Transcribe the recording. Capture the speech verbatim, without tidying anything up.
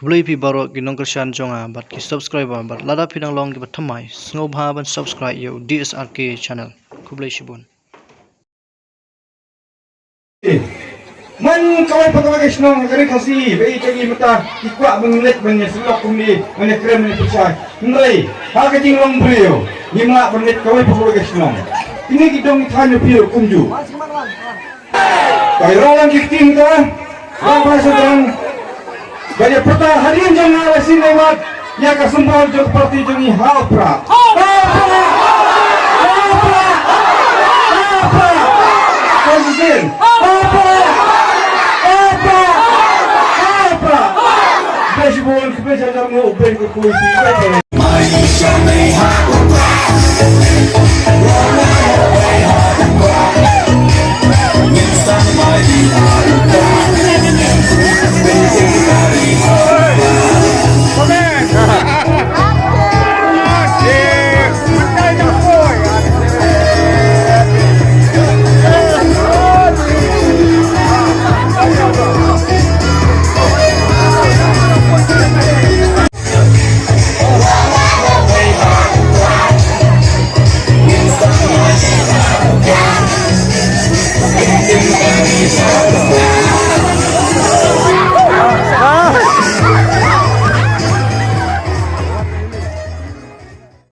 Khublei phi baroh ki nongkyrshan jong nga bad ki subscriber bad lada phi dang long kiba thymmai, sngewbha ban subscribe ïa u D S R K channel. Khublei shibun. Man kawei pa kawei ka shnong ha ka ri Khasi ba ïeit jong ngi mynta ki kwah ban leit ban ïa sylok kumne ban ïa kren ban ïa pynshai. Hynrei ha ka jinglong briew ngim lah ban leit kawei pa kawei ka shnong. Kine ki dong ki thaiñ na phi kumjuh. Ka ïaroh lang ki ktien ta. Rangbah Sutang. Ba ïa pyrta hadien jong nga la sien lewat ïa ka symbol jong ka parti jong ngi ha u prah. Ha u prah! Ha u prah! Ha u prah! Ha u prah! Konsisten! Ha u prah! Ha u prah! Ha u prah! Khublei shibun, khublei shihajar nguh, khublei kyrkhu ïa phi.